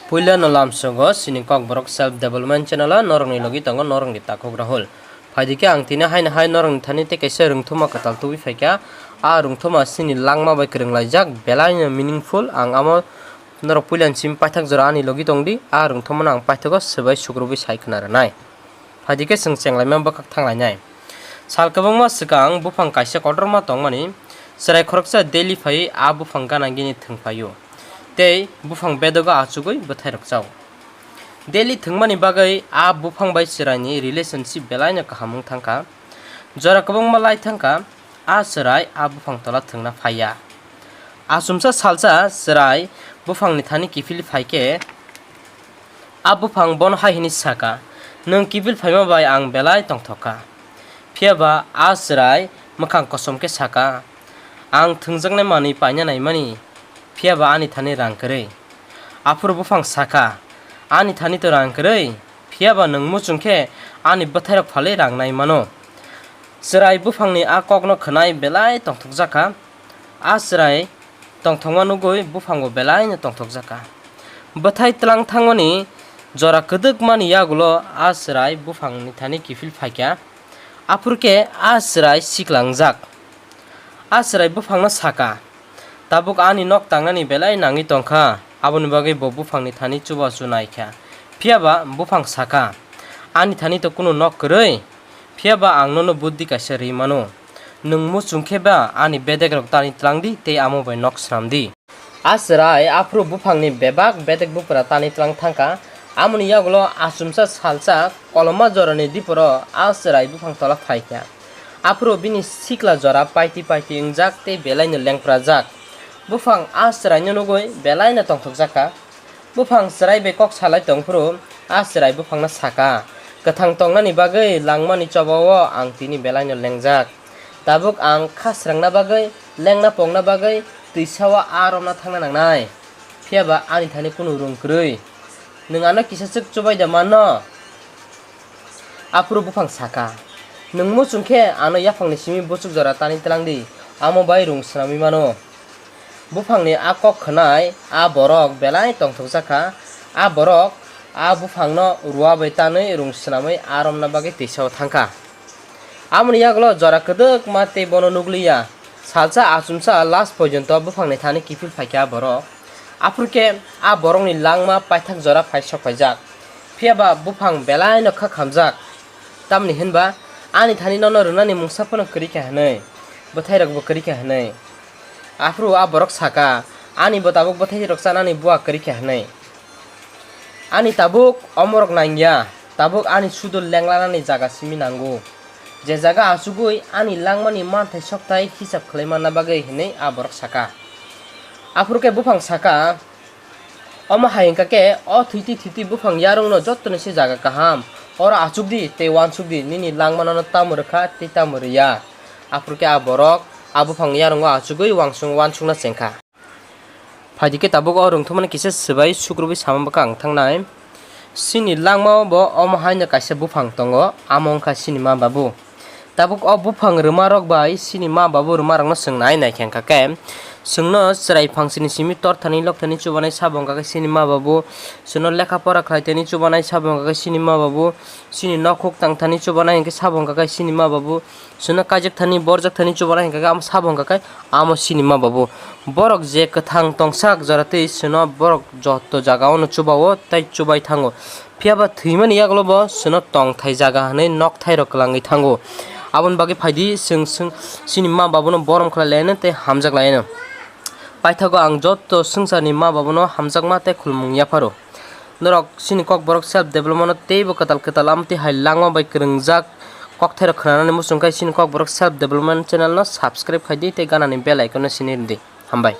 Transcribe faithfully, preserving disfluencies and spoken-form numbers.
Puila no lamsogo chini Kokborok Self Development Channel o norokni logi tongo norokni takhuk Rahul. Phaidi khe ang tini haino hai norokni thani tei kaisa rwngthoma kwtal tubui phaikha. A rwngthoma chini langma bai kwrwnglaijak, belaino meaningful. Ang amo norok puilani simi paithak jora ani logi tongdi, a rwngthomano ang paithago swbai sukrubui sai khna rwnai. Phaidi khe chwng chenglaima bwkhak thanglainai. Sal kwbangma swkang buphang kaisa kotorma tongmani, chwrai khoroksa daily phaiwi a buphang gana gini thwng phaio, tei buphang bedogo achugwi bwthai rok chao. Daily thwngmani bagwi a buphang bai chwraini relationship belaino kaham wng thangkha. Jora kwbangma lai thangkha, a chwrai a buphang tola thwngna phaiya. Achumsa salsa chwrai buphangni thani kiphil phaikhe, a buphang bono hai hwnwi sakha, "Nwng kiphil phaima bai ang belai tongthok kha." Phiya ba a chwrai mwkhang kosom khe sakha, "Ang thwngjaknai manwi paina naimani, phiya ba ani thani rang kwrwi." Aphuru buphang sakha, "Ani thani to rang kwrwi, phiya ba nwng muchung khe ani bwthairok phalwi rang nai mano." Chwrai buphangni a kokno khwnai belai tongthokjak kha. A chwrai tongthokma nugwi buphango belaino tongthokjak kha. Bwthai tlang thangmani jora kwdwkmani yagulo a chwrai buphangni thani kiphil phaikha. Aphuru khe a chwrai sikla wngjak. A chwrai buphangno sakha, "Tabuk ani nok tangnani belai nangwi tongkha, aboni bagwi bo buphangni thani chubachu naikha." Phiya ba buphang sakha, "Ani thani to kunu nok kwrwi, phiya ba ang nono buddhi kaisa rwi mano. Nwng muchung khe ba ani bedekrok tani tlang di tei amo bai nok swnam di." A chwrai aphuru buphangni bebak bedek bupra tani tlang thangkha. Amoni yagulo achumsa salsa koloma jorani diporo a chwrai buphang tola phaikha. Aphuru bini sikla jora paiti paiti wngjak tei belaino lengprajak. Buphang a chwraino nugwi belaino tongthokjak kha. Buphang chwrai bai kok salai tongphuru a chwrai buphangno sakha, "Kwthang tongnani bagwi langmani chobao ang tini belaino lengjak. Tabuk ang kha srangna bagwi, lengna pokna bagwi twisao a romna thangna nangnai. Phiya ba ani thani kunu rung kwrwi. Nwng ano kisa swk chubai da manno?" Aphuru buphang sakha, "Nwng muchung khe ano yaphangni simi buchuk jora tani tlang di, amo bai rung swnamwi mano." Buphangni a kok khwnai a borok belai tongthokjak kha. A borok a buphangno rua bai tanwi rung swnamwi a romna bagwi twisao thangkha. Amoni yagulo jora kwdwkma tei bono nugliya. Salsa achumsa last porjonto buphangni thani kiphil phaikha borok. Aphuru khe a borokni langma paithak jora phai sok phaijak. Phiya ba buphang belaino kha khamjak. Tamni hinba ani thani nono rwnani mungsa phano kwrwi kha hwnwi, bwthairokbo kwrwi kha hwnwi. Aphuru a borok sakha, "Ani bo tabuk bwthairok chanani bua kwrwi kha hwnwi. Ani tabuk omorok nangya, tabuk ani sudu lenglanani jaga simi nango. Je jaga achugwi ani langmani manthai sokthai hisab khlai manna bagwi," hwnwi a borok sakha. Aphuru khe buphang sakha, "Omo hai wngkha khe o thwiti thwiti buphang yarwngno jottoni se jaga kaham. Oro achukdi tei uansukdi, nini langmanono tamo rwkha tei tamo rwya." Aphuru khe a borok a buphang yarwngo achugwi uansuk-, uansukna chengkha. Phaidi khe tabuk o rwngthomani kisa swbai sukrubui sama bwkha ang thangnai. Chini langmao bo omo haino kaisa buphang tongo, amo wngkha chini ma babu. Tabuk o buphang rwmarok bai chini ma babu rwmarokno chwng nai naikha wngkha khe, chwngno chwrai phangsini simi torthani lokthani chubanai sabo wngkha khe chini ma babu, chwngno lekha pora khlaithani chubanai sabo wngkha khe chini ma babu, chini nok huk tangthani chubanai hwnkhe sabo wngkha khe chini ma babu, chwngno kaijak thani borjak thani chubanai hwnkha khe amo sabo wngkha khe amo chini ma babu. Borok je kwthang tongsak jora tei chwngno borok joto jagao no chubao tei chubai thango. Phiya ba thwimani yagulo bo chwngno tongthai jaga hwnwi nokthairok kwlangwi thango. Aboni bagwi phaidi chwng, chwng chini ma babuno borom khlai laino tei hamjak laino. Paithago ang joto swngcharni ma babuno hamjakma tei khulumung yapharo. Norok chini Kokborok self development-no teibo kwtal kwtal amtwi hai langma bai kwrwngjak kokthairok khwnanani muchung khe chini Kokborok self development channel-no subscribe khai di tei ganani bell icon-no sini rw di. Hambai.